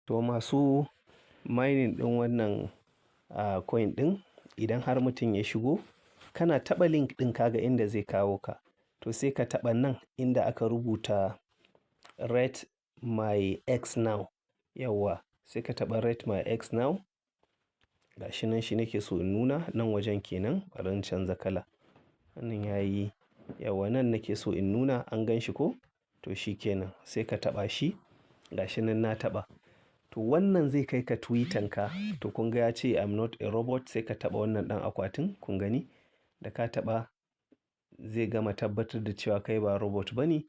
To masu mining ɗin wannan coin ɗin, idan har mutum ya shigo, kana taɓa link ɗin ka ga inda zai kawo ka. To sai ka taɓa nan inda aka rubuta "Rate my X now". Yauwa, sai ka taɓa "Rate my X now". Ga shi nan, shi nake so in nuna nan wajen kenan, bari in canza kala. Wannan yayi, yauwa, nan nake so in nuna, an gan shi ko? To shi kenan, sai ka taɓa shi. Ga shi nan na taɓa. To wannan zai kai ka Twitter ka. To kun ga ya ce "I'm not a robot", sai ka taɓa wannan ɗan akwatin, kun gani? Da ka taɓa, zai gama tabbatar da cewa kai ba robot bane.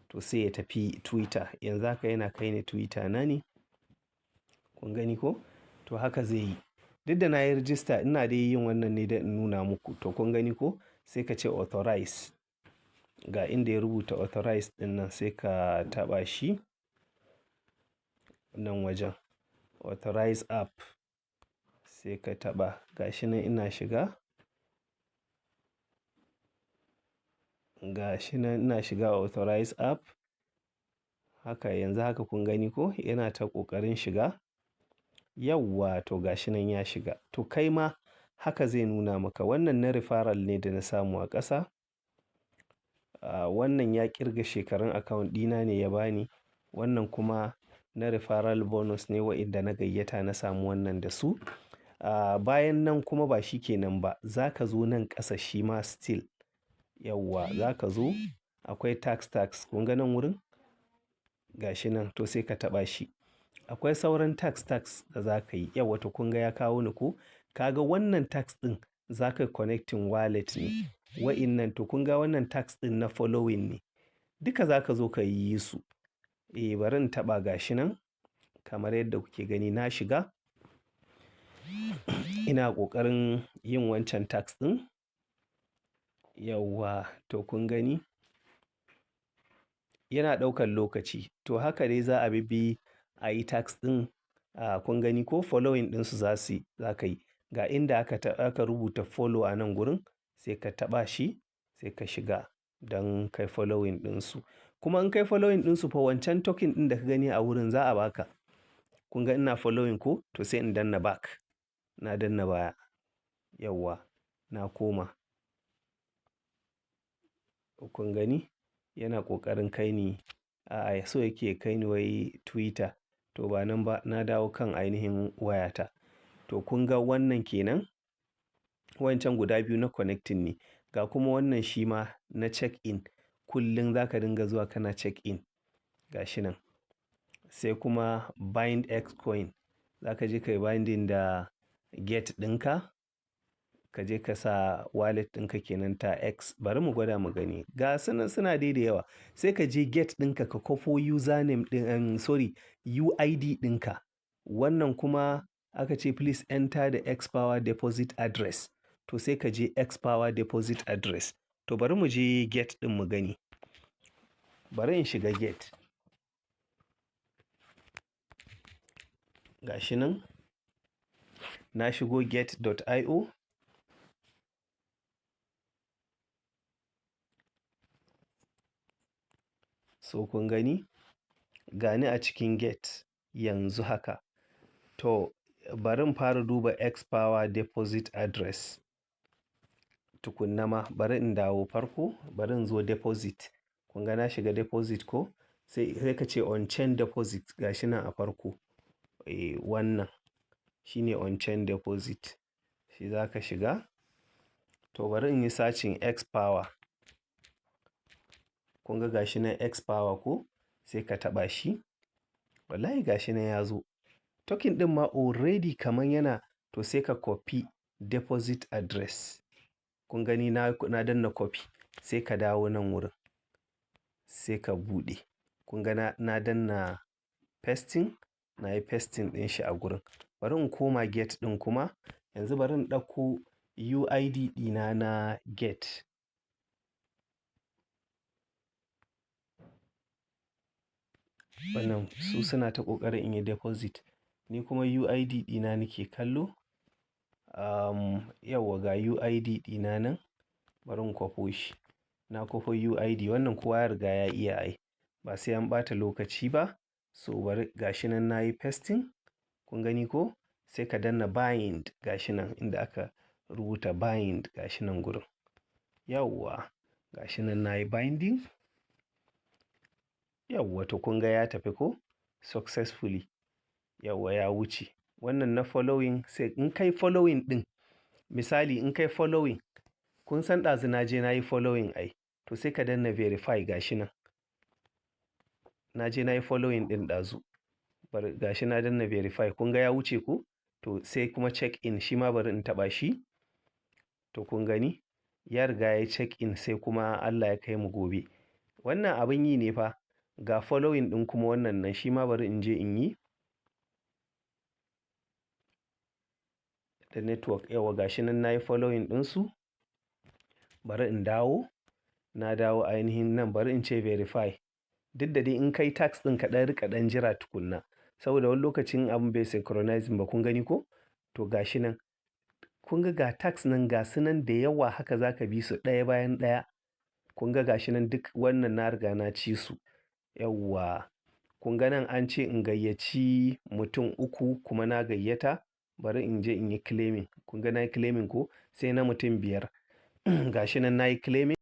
To sai ya tafi Twitter. Yanzu haka yana kai ni Twitter na ne. Kun gani ko? To haka zai yi. Duk da na yi register, ina dai yin wannan ne don in nuna muku. To kun gani ko? Sai ka ce "Authorize". Ga inda ya rubuta "Authorize" ɗin nan, sai ka taɓa shi nan wajen. "Authorize app", sai ka taɓa. Ga shi nan ina shiga. Ga shi nan ina shiga "Authorize app". Haka yanzu haka, kun gani ko? Yana ta ƙoƙarin shiga. Yauwa, to ga shi nan ya shiga. To kai ma haka zai nuna maka. Wannan na referral ne da na samu a ƙasa. Wannan ya ƙirga shekarun account ɗina ne ya ba ni. Wannan kuma na referral bonus ne, wa'inda na gayyata na samu wannan da su. Bayan nan kuma ba shi ke nan ba. Za ka zo nan ƙasa shi ma still. Yauwa, za ka zo akwai task task, kun ga nan wurin? Ga shi nan, to sai ka taɓa shi. Akwai sauran task task da za ka yi. Yauwa, to kun ga ya kawo ni ko? Ka ga wannan task ɗin, za ka connecting wallet ne. Wa'innan, to kun ga wannan task ɗin na following ne. Duka za ka zo ka yi su. Eh, bari in taɓa, ga shi nan. Kamar yadda kuke gani, na shiga. Ina ƙoƙarin yin wancan task ɗin. Yauwa, to kun gani? Yana ɗaukan lokaci. To haka dai za a bi a yi task ɗin. Kun gani ko? Following ɗinsu za su yi, za ka yi. Ga inda aka rubuta "Follow" a nan gurin, sai ka taɓa shi, sai ka shiga don kai following ɗinsu. Kuma in kai following ɗinsu fa, wancan token ɗin da ka gani a wurin za a baka. Kun ga ina following ko? To sai in danna back. Na danna baya. Yauwa, na koma. Kun gani? Yana ƙoƙarin kai ni, a'a, so yake kai ni wai Twitter. To ba nan ba, na dawo kan ainihin wayata. To kun ga wannan kenan. Wancan guda biyu na connecting ne. Ga kuma wannan shi ma na check in. Kullum za ka dinga zuwa kana check in. Ga shi nan. Sai kuma bind X coin. Za ka je ka yi binding da Gate ɗinka. Ka je ka sa wallet ɗinka kenan ta X. Bari mu gwada mu gani. Ga su nan, suna dai da yawa. Sai ka je Gate ɗinka ka kwafo username ɗin, sorry, UID ɗinka. Wannan kuma aka ce "Please enter the X Power deposit address". To sai ka je X Power deposit address. To bari mu je Gate ɗin mu gani. Bari in shiga Gate. Ga shi nan. Na shigo gate.io. So kun gani? Gani a cikin Gate yanzu haka. To bari in fara duba X Power deposit address. Tukunna ma bari in dawo farko, bari in zo deposit. Kun ga na shiga deposit ko? Sai ka ce on chain deposit, ga shi nan a farko. Eh, wannan shine on chain deposit. Shi za ka shiga. To bari in yi searching X Power. Kun ga gashi nan X Power ko? Sai ka taɓa shi. Wallahi gashi nan ya zo. Token ɗin ma already kaman yana, to sai ka copy deposit address. Kun gani, na danna copy. Sai ka dawo nan wurin. Sai ka buɗe. Kun ga na danna pasting, na yi pasting ɗin shi a gurin. Bari in koma Gate ɗin kuma. Yanzu bari in ɗauko UID ɗina na Gate. Wannan su suna ta ƙoƙarin in yi deposit. Ni kuma UID ɗina nake kallo. Yauwa, ga UID ɗina nan. Bari in kwafo shi. Na kwafo UID. Wannan kowa ya riga ya iya ai. Ba sai an ɓata lokaci ba. So bari gashi nan nayi pasting. Kun gani ko? Sai ka danna bind, gashi nan inda aka rubuta bind, gashi nan gurin. Yauwa, gashi nan nayi binding. Yauwa, to kun ga ya tafi ko? Successfully. Yauwa, ya wuce. Wannan na following, sai in kai following ɗin, misali in kai following, kun san ɗazu na je na yi following ai. To sai ka danna verify, gashi nan. Na je na yi following ɗin ɗazu. Bari gashi na danna verify, kun ga ya wuce ko? To sai kuma check in, shi ma bari in taɓa shi. To kun gani? Ya riga ya check in, sai kuma Allah ya kai mu gobe. Wannan abin yi ne fa. Ga following ɗin kuma wannan nan, shi ma bari in je in yi. Da network, yauwa, gashi nan nayi following ɗinsu. Bari in dawo. Na dawo ainihin nan, bari in ce verify. Duk da dai in kai task ɗin, ka ɗan riƙa ɗan jira tukuna. Saboda wani lokacin abun bai synchronizing ba, kun gani ko? To gashi nan. Kun ga ga task nan, ga su nan da yawa, haka za ka bi su ɗaya bayan ɗaya. Kun ga gashi nan, duk wannan na riga na ci su. Yauwa. Kun ga nan an ce in gayyaci mutum uku, kuma na gayyata. Bari in je in yi claiming. Kun ga na yi claiming ko? Sai na mutum biyar. Gashi nan nayi claiming.